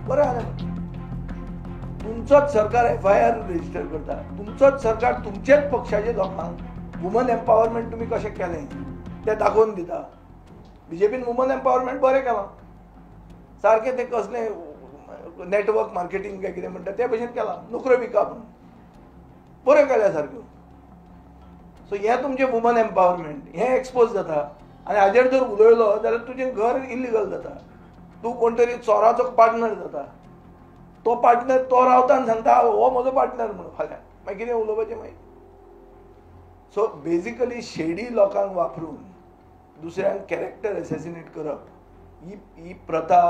बरें आसा. तुमचोच सरकार एफआयआर रजिस्टर करता, तुमचोच सरकार तुमचेच पक्षाचे लोकांक वुमन एम्पावरमेंट तुमी कशें केलें तें दाखोवन दिता. बीजेपीन वुमन एम्पावरमेंट बरें केलां, सारकें तें कसलें नेटवर्क मार्केटींग काय कितें म्हणटा ते भशेन केलां, नोकऱ्यो विका म्हणून बऱ्यो केल्या सारक्यो. सो हें तुमचें वुमन एम्पावरमेंट हें एक्सपोज जाता आनी हाजेर जर उलयलो जाल्यार तुजें घर इलिगल जाता, तूं कोण तरी चोराचो पार्टनर जाता, तो पार्टनर तो रावता आनी सांगता हो म्हजो पार्टनर म्हणून फाल्यां मागीर कितें उलोवपाचें मागीर. सो बेजिकली शेडी लोकांक वापरून दुसऱ्यांक कॅरेक्टर एसेसिनेट करप ही ही प्रथा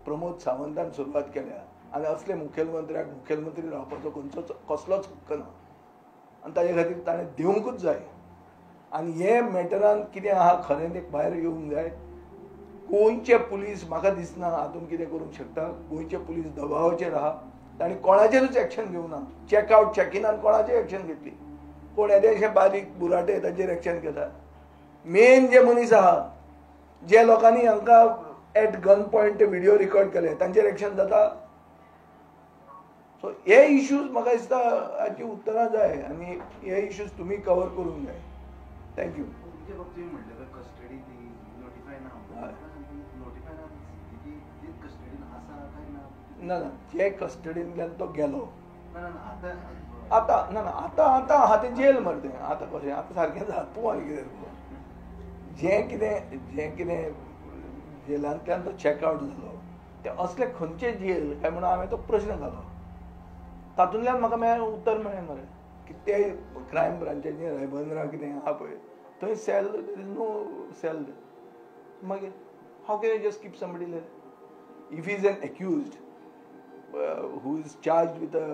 प्रमोद सावंतान सुरवात केल्या आनी असले मुखेलमंत्र्याक मुखेलमंत्री रावपाचो खंयचोच कसलोच हक्क ना आनी ताजे खातीर ताणें दिवंकूच जाय. आनी हे मॅटरान कितें आहा खरें तें भायर येवंक जाय. गोंयचे पुलीस म्हाका दिसना हातूंत कितें करूंक शकता. गोंयचे पुलीस दबावाचेर आहा, तांणी कोणाचेरूच एक्शन घेवना. चॅकआवट चॅकिनान कोणाचेर एक्शन घेतली, कोण येदेशे बारीक बुराटे तांचेर एक्शन घेता. मेन जे मनीस आहा जे लोकांनी हांकां at gun point video record केले तांचेर एक्शन जाता. सो हे इश्यूज म्हाका दिसता हाची उत्तरां जाय आनी हे इश्यूज तुमी कवर करूंक जाय. Thank you. ना ना जे कस्टडींतल्यान तो गेलो आतां ना ना आतां आतां आहा तें जेल मरे तें आतां कशें आतां सारकें जाता तूं आनी कितें जें कितें जेलांतल्यान तो चॅकआवट जालो तें असले खंयचे जेल काय म्हणून हांवें तो प्रश्न घालो. तातूंतल्यान म्हाका मेळ्ळें उत्तर मेळ्ळें मरे की ते क्रायम ब्रांचाचें रायबंदरा कितें आहा पळय थंय सेल नो सेल. मागीर how can you just keep somebody there if is an accused who is charged with a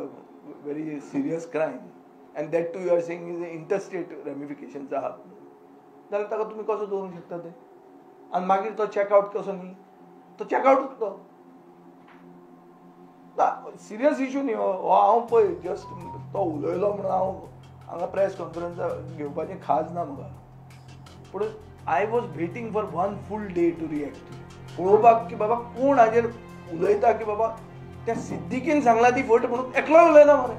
very serious crime and that too you are saying is interstate ramifications आहात जाल्यार ताका तुमी कसो दवरूंक शकता ते. आनी मागीर तो चॅकआवट कसो न्ही, तो चॅकआवटूच तो सिरियस इशू न्ही हो. हांव पळय जस्ट तो उलयलो म्हणून हांव हांगा प्रेस कॉन्फरन्स घेवपाचें खाज ना म्हाका, पूण I was waiting for one full day to react, पळोवपाक की बाबा कोण हाजेर उलयता की बाबा त्या सिद्दीकीन सांगला ती फट म्हणून एकलो उलयना मरे.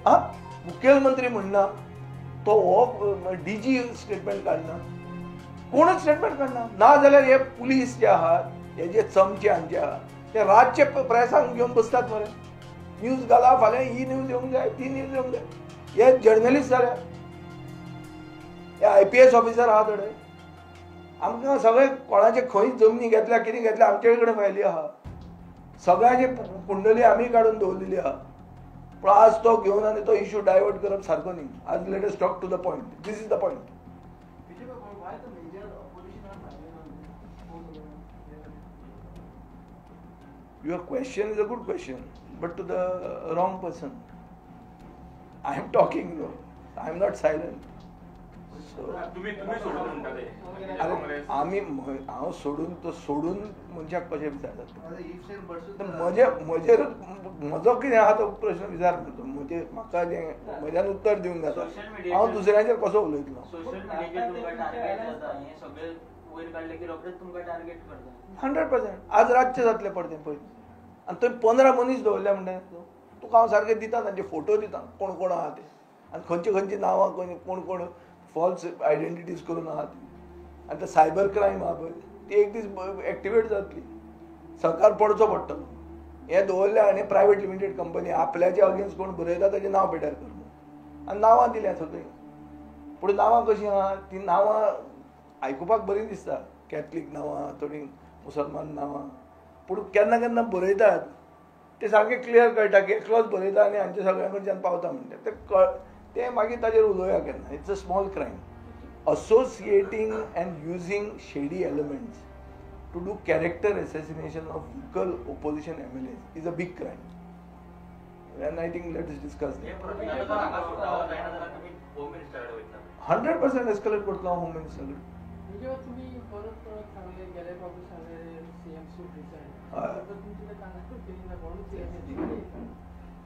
आं मुखेलमंत्री म्हणना, तो हो डीजी स्टेटमेंट काडना, कोणूच स्टेटमेंट काडना. ना जाल्यार हे पुलीस जे आहात हे जे चमचे हांचे आहात ते रातचे प्रेसांक घेवन बसतात मरे, न्यूज घाला फाल्यां ही न्यूज येवंक जाय ती न्यूज येवंक जाय. हे जर्नलिस्ट जाल्या, हे आयपीएस ऑफिसर आहा थोडे, आमकां सगळे कोणाचे खंय जमनी घेतल्या कितें घेतल्या आमचे कडेन फायली आहा, सगळ्यांची कुंडली आमी काडून दवरलेली आहा. पूण आज तो घेवन आनी तो इशू डायवर्ट करप सारको न्ही. आज let us talk to the point, this is the point. Your question is a good question, but to the wrong person. I am talking no, I am not silent. आमी हांव सोडून तो सोडून मनशाक कशें विचारतात म्हजे म्हजेर म्हजो कितें आहा तो प्रश्न विचार करतो, म्हजे म्हाका जें म्हज्यान उत्तर दिवंक जाता, हांव दुसऱ्यांचेर कसो उलयतलो. 100% आज रातचें जातलें परतें पळय. आनी थंय 15 मनीस दवरल्या म्हणटा तुका हांव सारकें दिता, तांचे फोटो दिता कोण कोण आहा ते आनी खंयची खंयची नांवां कोण कोण फॉल्स आयडेंटिटीज करून आहा ती. आनी ते सायबर क्रायम आहा पळय ती एक दीस एक्टिवेट जातली, सरकार पडचो पडटलो. हें दवरलें आनी प्रायवेट लिमिटेड कंपनी आपल्याचे अगेन्स्ट कोण बरयता ताचें नांव पेड्यार कर म्हणून आनी नांवां दिल्या सगळीं. पूण नांवां कशीं आहा तीं नांवां आयकुपाक बरीं दिसता, कॅथलीक नांवां थोडीं मुसलमान नांवां, पूण केन्ना केन्ना बरयतात ते सारकें क्लियर कळटा की एकलोच बरयता आनी हांचे सगळ्यां कडच्यान पावता म्हणटा ते ते मागीर ताजेर उलोवया केन्ना. It's a small crime. Associating and using shady elements to do character assassination of vocal opposition MLAs is a big crime and I think let us discuss that. 100% escalate करतलो हांव होम मिनिस्टर कडेन.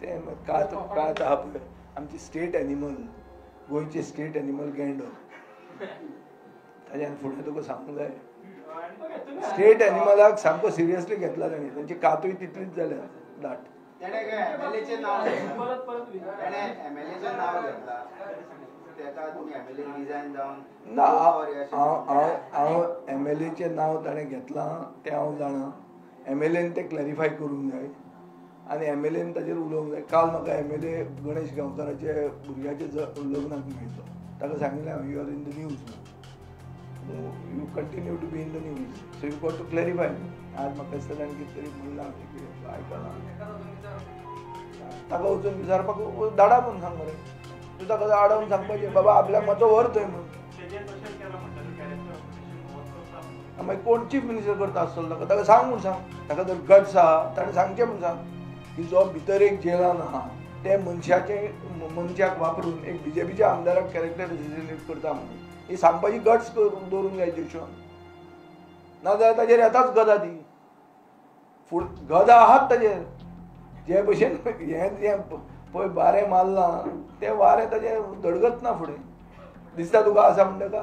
ते कात कात आहा पळय आमची state animal, गोंयचे स्टेट एनिमल गेंडो, ताज्यान फुडें तुका सांगूंक जाय. स्टेट एनिमलाक सामको सिरियसली घेतला ताणी, तांची कातूय तितलीच जाल्या दाट. ना, हांव एमएलएचें नांव ताणें घेतलां तें हांव जाणा. एमएलएन तें क्लॅरिफाय करूंक जाय आनी एमएलएन ताजेर उलोवंक जाय. काल म्हाका एमएलए गणेश गांवकाराचे भुरग्याचे लग्नाक मेळ्ळो, ताका सांगिल्लें हांव, you are in the news, you continue to be in the news, so you got to clarify. आज म्हाका दिसता ताणें कितें तरी म्हणलां, कितें आयकलां, ताका वचून विचारपाक धाडा म्हूण सांग मरे. तूं ताका आडावन सांगपाचें, बाबा आपल्याक मातसो व्हर थंय म्हूण. मागीर कोण चीफ मिनिस्टर करता आसतलो ताका, ताका सांग म्हूण सांग. ताका जर गट्स आहा ताणें सांगचें म्हूण सांग की जो भितर एक जेलान आहा ते मनशाचे मनशाक वापरून एक बीजेपीच्या आमदाराक कॅरेक्टर एसेसिनेट करता म्हणून ही सांगपाची गट्स दवरूंक जाय जोशुआन. नाजाल्यार ताजेर येताच गदा ती फुड गदा आहात ताजेर. जे भशेन हें जें पळय वारें मारलां तें वारें ताजें दडगत ना फुडें दिसता तुका आसा म्हणटा.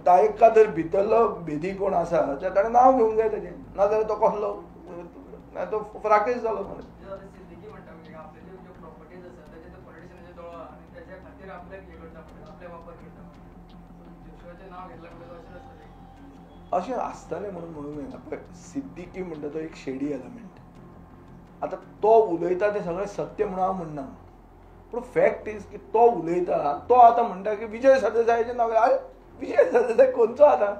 ताका जर भितरलो भेदी कोण आसा जाल्यार ताणें नांव घेवंक जाय ताजें, नाजाल्यार तो कसलो ना तो फ्राकेश जालो मरे. अशें आसतलें म्हणून म्हणूंक जायना. पळय सिद्दीकी म्हणटा तो एक शेडी एलिमेंट. आतां तो उलयता तें सगळें सत्य म्हणून हांव म्हणना, पूण फॅक्ट is की तो उलयता, तो आतां म्हणटा की विजय सरदेसायाचें नांव. अरे विजय सरदेसाय खंयचो आतां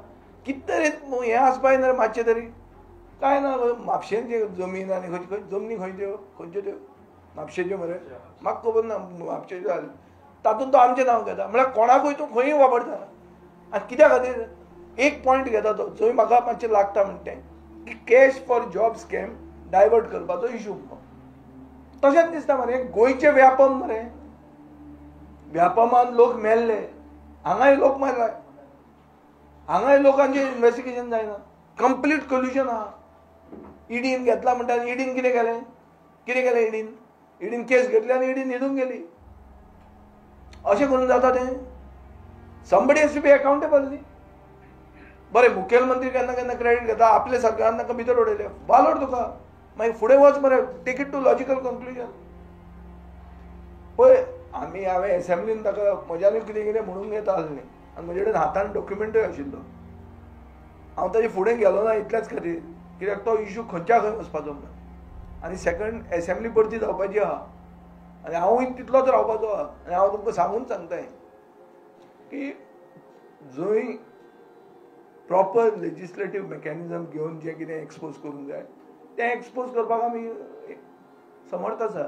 कितें तरी हें आसपाक ना रे मातशें तरी कांय ना. म्हापशेंची जमीन आनी खंयची खंय जमनी खंयच्यो खंयच्यो त्यो म्हापशेच्यो मरे, म्हाका खबर ना म्हापशेच्यो जाल्यो. तातूंत तो आमचें नांव घेता, म्हळ्यार कोणाकूय तूं खंयूय वापरता. आनी कित्या खातीर एक पॉयंट घेता तो जंय म्हाका मातशें लागता म्हणटा तें की cash for job scam divert करपाचो इशू. तशेंच दिसता मरे गोंयचें व्यापम मरे, व्यापमान लोक मेल्ले, हांगाय लोक मेल्ले, हांगाय लोकांचें इन्वेस्टिगेशन जायना, कंप्लीट कोल्युजन आहा. ईडीन घेतला म्हणटा, ईडीन कितें केलें, कितें केलें ईडीन, ईडीन केस घेतली आनी ईडीन न्हिदून गेली. अशें करून जाता तें? Somebody has to be accountable न्ही. बरें मुखेलमंत्री केन्ना केन्ना क्रेडीट घेता, आपल्या सरकारान तांकां भितर उडयले, वालोर तुका, मागीर फुडें वच मरे, take it to logical conclusion. पळय आमी हांवें एसेंब्लीन ताका म्हज्यानूय कितें कितें म्हणूंक येता आसलें आनी म्हजे कडेन हातान डॉक्युमेंटूय आशिल्लो. हांव ताजे फुडें गेलो ना इतल्याच खातीर, कित्याक तो इशू खंयच्या खंय वचपाचो म्हणून. आनी सेकंड एसेंब्ली परती जावपाची आहा आनी हांवूय तितलोच रावपाचो आहा. आनी हांव तुमकां सांगून सांगताय की जंय प्रॉपर लेजिस्लेटीव मेकॅनिजम घेवन जें कितें एक्सपोज करूंक जाय तें एक्सपोज करपाक आमी समर्थ आसा.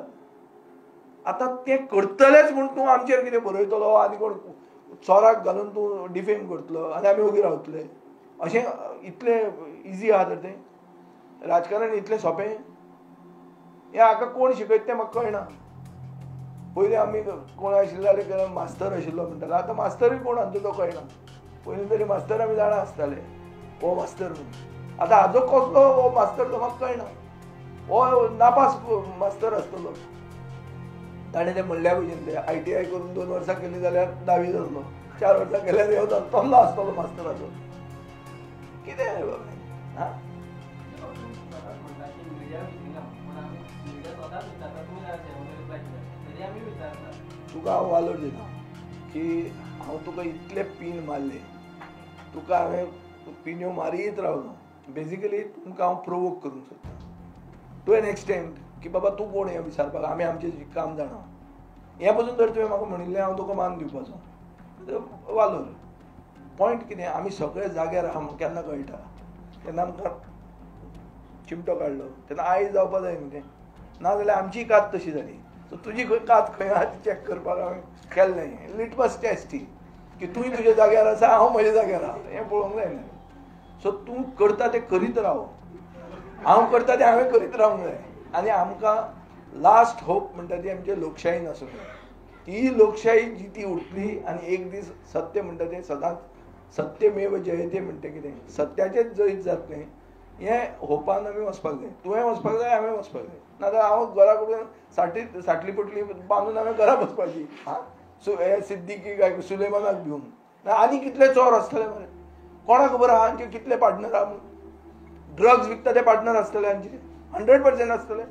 आतां तें करतलेच म्हूण तूं आमचेर कितें बरयतलो आनी कोण चोराक घालून तूं डिफेम करतलो आनी आमी ओगी रावतले, अशें इतलें इजी आहा तर तें राजकारण इतलें सोंपें? हें हाका कोण शिकयता तें म्हाका कळना. पयलीं आमी कोण आशिल्ले जाल्यार मास्तर आशिल्लो म्हणटाले, आतां मास्तरूय कोण हांचो तो कळना. पयलीं तरी मास्तर आमी जाणा आसताले हो मास्तर म्हणून, आतां हाजो कसलो हो मास्तर तो म्हाका कळना. हो नापास मास्तर आसतलो. ताणें तें म्हणल्या भशेन तें ITI करून 2 वर्सां केली जाल्यार 10वी जातलो, 4 वर्सां केल्यार ह्यो तसलो आसतलो मास्तराचो. कितें रे बाबा आं. तुका हांव वालोर दिता की हांव तुका इतले पीन मारले, तुका हांवें पिन्यो मारीत रावलो. बेजिकली तुमकां हांव प्रोवोक करूंक सोदता टू एन एक्सटेंट की बाबा तूं कोण हें विचारपाक, आमी आमचें काम जाणा. हें पसून जर तुवें म्हाका म्हणिल्लें हांव तुका मान दिवपाचो वालोर. पॉयंट कितें, आमी सगळे जाग्यार आहा म्हूण केन्ना कळटा, तेन्ना आमकां चिमटो काडलो तेन्ना आयज जावपा जाय न्ही तें, नाजाल्यार आमची कात तशी जाली. सो तुजी खंय कात खंय आहा ती चॅक करपाक हांवें केल्लें. लिटमस टेस्ट ती की तूंय तुज्या जाग्यार आसा, हांव म्हज्या जाग्यार आहा, हें पळोवंक जायना. सो तूं करता तें करीत राव, हांव करता तें हांवें करीत रावंक जाय. आनी आमकां लास्ट होप म्हणटा ती आमची लोकशायेन आसूंक जाय. ती लोकशाही जिती उरतली आनी एक दीस सत्य म्हणटा तें सदांच सत्यमेव जयते म्हणटा कितें, सत्याचेंच जैत जातलें हें होपान आमी वचपाक जाय. तुवें वचपाक जाय, हांवें वचपाक जाय. नाजाल्यार हांव घरा कडेन साटली पोटली बांदून हांवें घरा बसपाची. आं, सो हे सिद्दीकी काय सुलेमानाक भिवन ना आनी कितले चोर आसतले मरे. कोणाक खबर आहा हांचे कितले पार्टनर आहा म्हणून? ड्रग्स विकता ते पार्टनर आसतले हांचे, 100% आसतले.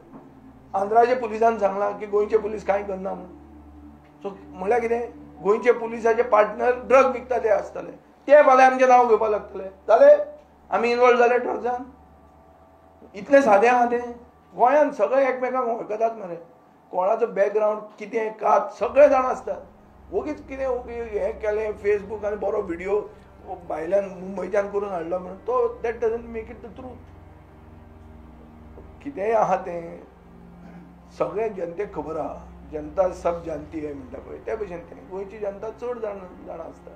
आंध्राचे पुलिसान सांगलां की गोंयचे पुलीस कांय करना म्हणून. सो म्हणल्यार कितें, गोंयचे पुलिसाचे पार्टनर ड्रग विकता ते आसतले, ते फाल्यां आमचें नांव घेवपाक लागतले. जालें, आमी इनवॉल्व जाले ड्रग्सान. इतलें सादें आहा तें. गोंयांत सगळे एकमेकांक वळखतात मरे, कोणाचो बॅकग्रावंड कितें कात सगळे जाण आसतात. वोगीच कितें ओगी हें केलें फेसबूक आनी बरो व्हिडियो भायल्यान मुंबयच्यान करून हाडलो म्हणून तो that doesn't make it the truth. कितेंय आहा तें सगळें जनतेक खबर आहा. जनता सब जानती है म्हणटा पळय त्या भशेन तें गोंयची जनता चड जाणा आसता.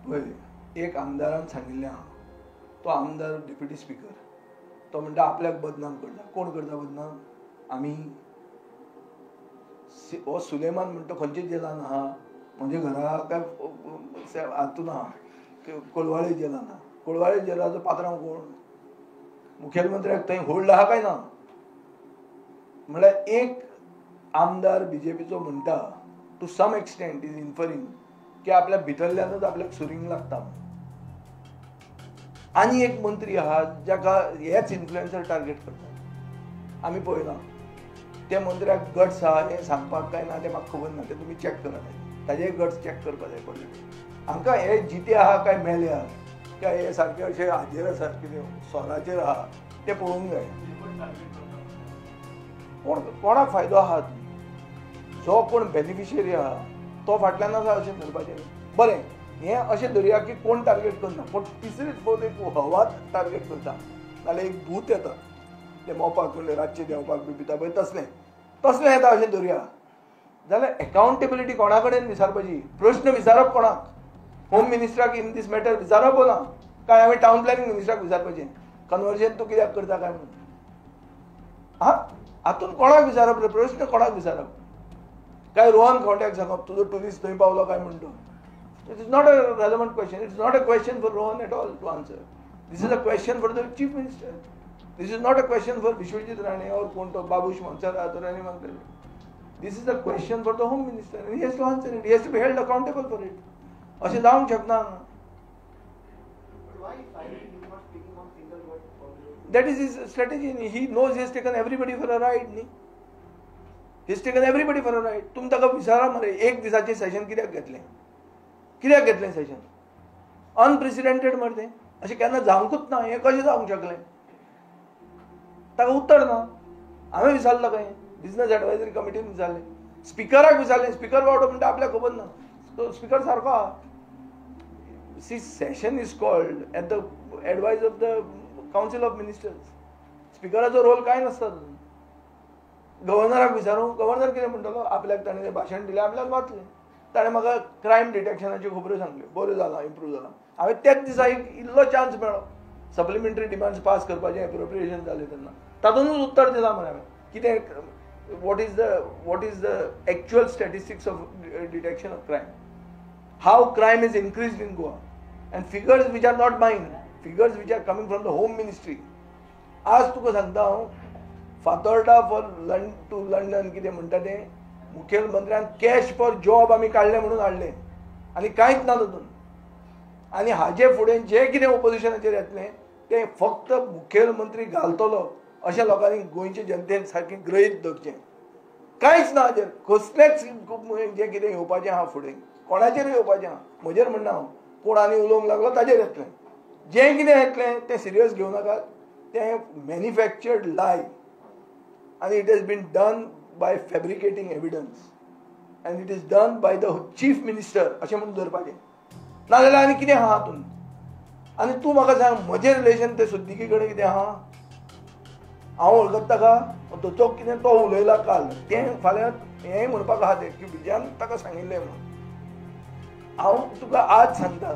पळय एक आमदारान सांगिल्लें आहा, तो आमदार डेप्युटी स्पिकर, तो म्हणटा आपल्याक बदनाम करता. कोण करता बदनाम? आमी. हो सुलेमान म्हणटा खंयच्या जेलान आहा, म्हज्या घरा काय हातून आहा, कोलवाळे जेलान आहा. कोलवाळे जेलाचो पात्रांव कोण? मुखेलमंत्र्याक थंय होल्ड आहा काय ना? म्हणल्यार एक आमदार बीजेपीचो म्हणटा to some extent is inferring की आपल्या भितरल्यानूच आपल्याक सुरींग लागता. आनी एक मंत्री आहा जाका हेच इन्फ्लुएन्सर टार्गेट करतात. आमी पळयलां त्या मंत्र्याक गट्स आहा हें सांगपाक काय ना तें म्हाका खबर ना, तें तुमी चॅक करात, ताजे गट्स चॅक करपाक जाय पडले. हांकां हे जिते आहा काय मेले आहा काय हे सारके अशे हाजेर आसा कितें सोराचेर आहा तें पळोवंक जाय. कोण कोणाक फायदो आहा, जो कोण बेनिफिशियरी आहा तो फाटल्यान आसा अशें धरपाचें. बरें, हें अशें धरया की कोण टार्गेट करना, पूण तिसरीच फोट एक हवा टार्गेट करता, नाल्यार एक भूत येता तें मोपाक म्हणल्यार रातचें देंवपाक बी भिता पळय तसलें तसलें येता अशें धरया. जाल्यार एकाउंटेबिलिटी कोणा कडेन विचारपाची, प्रश्न विचारप कोणाक? होम मिनिस्टराक इन these matter विचारप ना काय हांवें टावन प्लॅनिंग मिनिस्टराक विचारपाचें कन्वर्जन तूं कित्याक करता काय म्हणून? हा, हातून कोणाक विचारप रे? प्रश्न कोणाक विचारप? काय रोहन खवंट्याक सांगप तुजो टुरिस्ट थंय पावलो काय म्हणटो? It is not a relevant question. It is not a question for Rohan at all to answer. This is a question for the chief minister. This is not a question for Vishwajit Rane or कोण तो Babush Monserrate or anyone. This is a question for the home minister and he has to answer it. He has to be held accountable for it. अशें जावंक शकना. That is his strategy. He knows he has taken everybody for a ride न्ही. He has taken everybody for a ride. तुमी ताका विचारा मरे एक दिसाचें सेशन कित्याक घेतलें, कित्याक घेतलें सेशन? अनप्रेसिडेंटेड मरे तें, अशें केन्ना जावंकूच ना. हें कशें जावंक शकलें? ताका उत्तर ना. हांवें विचारलें ताका, बिजनस एडवायजरी कमिटीन विचारलें, स्पिकराक विचारलें, स्पिकर बावडो म्हणटा आपल्याक खबर ना. तो स्पिकर सारको आहा. See, session is called at the advice of the council of ministers. स्पिकराचो role कांय नासता. गव्हर्नराक विचारूं, गव्हर्नर कितें म्हणटलो? आपल्याक ताणें भाशण दिलें, आपल्याक वाचलें, ताणें म्हाका क्रायम डिटेक्शनाच्यो खबऱ्यो सांगल्यो, बऱ्यो जालां, इम्प्रूव जालां. हांवें त्याच दिसा एक इल्लो चान्स मेळ्ळो सप्लिमेंटरी डिमांड्स पास करपाचें एप्रोप्रिएशन जालें तेन्ना, तातूंतच उत्तर दिलां मरे हांवें कितें, what is the actual statistics of detection of crime, how crime is increased in Goa, and figures which are not mine, figures which are coming from the home ministry. आज तुका सांगता हांव, फातोर्डा फॉर टू लंडन कितें म्हणटा तें मुखेलमंत्र्यान cash for job आमी काडलें म्हणून हाडलें आनी कांयच ना तातूंत. आनी हाजे फुडें जें कितें ओपोजिशनाचेर येतलें तें फक्त मुखेलमंत्री घालतलो अशें लोकांनी गोंयचे जनतेन सारकें गृहीत धरचें. कांयच ना हाजेर, कसलेंच जें कितें येवपाचें आहा फुडें कोणाचेरूय येवपाचें आहा, म्हजेर म्हणना हांव, कोण आनी उलोवंक लागलो ताजेर येतलें. जें कितें येतलें तें सिरियस घेवं नाकात, तें मॅन्युफॅक्चर्ड लाय आनी it has been done by fabricating evidence and it is done by the chief minister अशें म्हणून धरपाचें. नाजाल्यार आनी कितें आहा हातूंत? आनी तूं म्हाका सांग म्हजें रिलेशन ते सिद्दीकी कडेन कितें आहा? हांव वळखता ताका, तो कितें तो उलयला काल तें फाल्यां हेंय म्हणपाक आहा तें की विजयान ताका सांगिल्लें म्हणून. हांव तुका आज सांगता,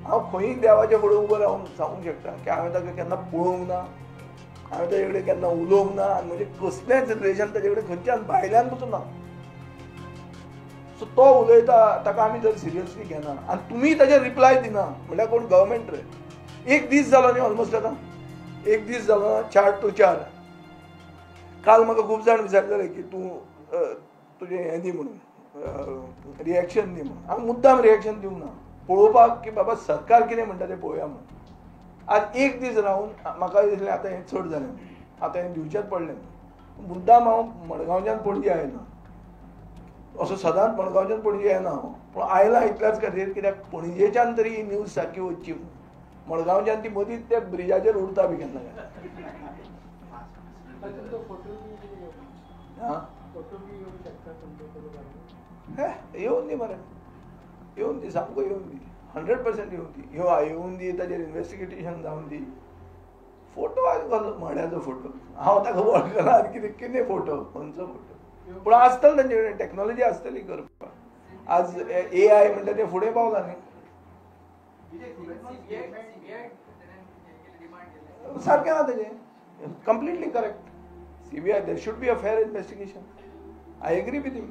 हांव खंयी देवाच्या फुडें उबो रावन सांगूंक शकता की हांवें ताका केन्ना पळोवंक ना, हांवें ताजे कडेन केन्ना उलोवंक ना आनी म्हजें कसलेंच रिलेशन ताजे कडेन खंयच्यान भायल्यान पसून ना. सो तो उलयता ताका आमी जर सिरियसली घेना आनी तुमी ताजेर रिप्लाय दिना म्हणल्यार कोण गव्हर्मेंट रे? एक दीस जालो न्ही ऑलमोस्ट, आतां एक दीस जालो ना, 4 to 4 काल म्हाका खूब जाण विचारताले की तूं तुजें हें दी म्हणून, रिएक्शन दी म्हणून. हांव मुद्दाम रिएक्शन दिवंक ना, पळोवपाक की बाबा सरकार कितें म्हणटा तें पळोवया म्हणून. आज एक दीस रावन म्हाका दिसलें आतां हें चड जालें, आतां हें दिवचेंच पडलें. मुद्दाम हांव मडगांवच्यान पणजे आयला, असो सदांच मडगांवच्यान पणजे येना हांव, पूण आयला इतल्याच खातीर कित्याक पणजेच्यान तरी ही न्यूज सारकी वचची, मडगांवच्यान ती मदींच त्या ब्रिजाचेर उरता बी केन्ना केन्ना. येवन दी मरे, येवन दी, सामको येवन दी, 100% येवन दी, येवन दी, ताजेर इन्वेस्टिगेशन जावन दी. फोटो आयज कसलो मड्याचो फोटो, हांव ताका वळखना आनी कितें कितें फोटो, खंयचो फोटो, पूण आसतलो तांचे कडेन टॅक्नोलॉजी आसतली करपाक. आज AI म्हणटा तें फुडें पावला न्ही, सारकें आहा तेजें, completely correct. CBI, there should be a fair investigation. I agree with him.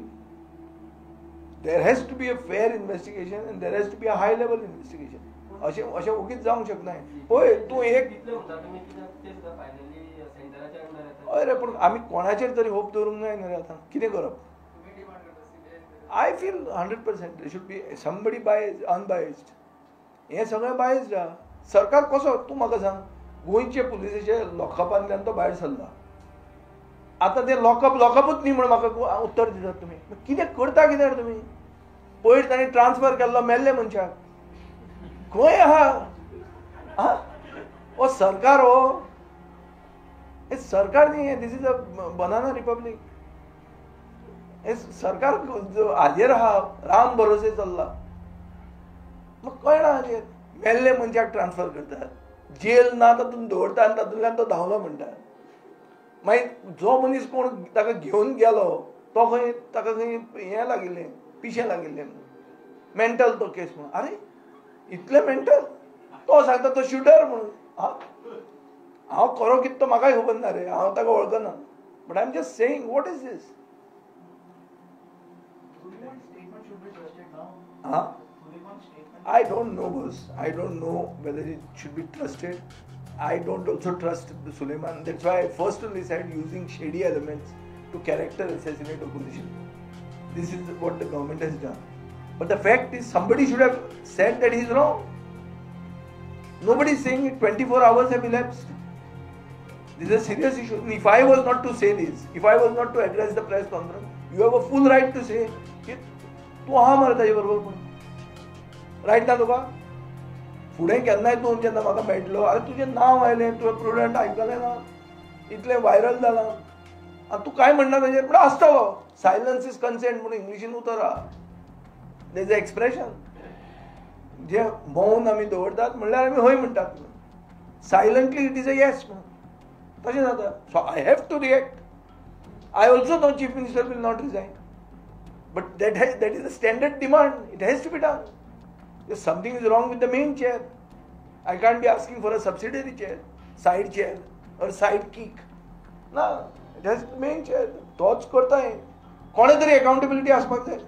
There has to be a fair investigation and there has to be a high level investigation. अशें अशें ओगीच जावंक शकना. पळय तूं एक, हय रे, पूण आमी कोणाचेर तरी होप दवरूंक जाय न्ही रे. आतां कितें करप? I feel 100% there should be somebody biased, unbiased. हें सगळें बायस्ड आहा. सरकार कसो, तूं म्हाका सांग, गोंयचे पुलिसेचे लॉकअपांतल्यान तो भायर सरला, आतां तें लॉकअप लॉकअपूच न्ही म्हूण म्हाका उत्तर दितात तुमी. कितें करता कितें तुमी? पयर ताणें ट्रान्सफर केल्लो मेल्ले मनशाक, खंय आहा हो सरकार? हो हे सरकार न्ही, this is a banana republic. हे सरकार हाजेर आहा, राम भरोसे चल्ला, मग कळना हाजेर. मेल्ले मनशाक ट्रान्सफर करतात, जेल ना तातूंत दवरता आनी तातूंतल्यान तो धांवलो म्हणटा. मागीर जो मनीस कोण ताका घेवन गेलो तो खंय ताका खंय हें लागिल्लें, पिशें लागिल्लें, मेंटल तो केस म्हणून. अरे इतलें मेंटल? तो सांगता तो शुटर म्हणून. हांव खरो कितें तो म्हाकाय खबर ना रे, हांव ताका वळखना, but I am just saying what is this. I don't know, boss. I don't know whether it should be trusted. I don't also trust Suleiman. That's why I first only said using shady elements to character assassinate opposition. This is what the government has done. But the fact is, somebody should have said that he is wrong. Nobody is saying it. 24 hours have elapsed. This is a serious issue. And if I was not to say this, if I was not to address the press conference, you have a full right to say, तूं आहा मरे ताजे बरोबर पूण right ना तुका? फुडें केन्नाय तूं जेन्ना म्हाका मेळटलो, अरे तुजें नांव आयलें, तुवें प्रुडंट आयकलें ना, इतलें व्हायरल जालां आनी तूं कांय म्हणना ताजेर, पूण आसतलो. सायलन्स is consent म्हणून इंग्लिशीन उतर आहा, there is a expression. जे मौन आमी दवरतात म्हणल्यार आमी हय म्हणटात, silently it is a yes म्हणून, तशें जाता. So I have to react. I also know chief minister will not resign, but that is a standard demand. It has to be done. If something is wrong with the main chair, I can't be asking for a subsidiary chair, side chair or side kick. ना, it has the main chair. तोच करता हें. कोणें तरी accountability आसपाक जाय.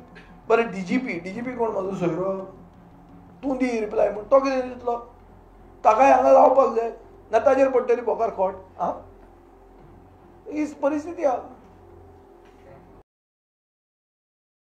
बरें, DGP कोण म्हाजो सोयरो? तूं दी रिप्लाय म्हूण तो कितें दितलो? ताकाय हांगा लावपाक जाय, ना ताजेर पडटली बोकार खोट. आं, ही परिस्थिती आहा.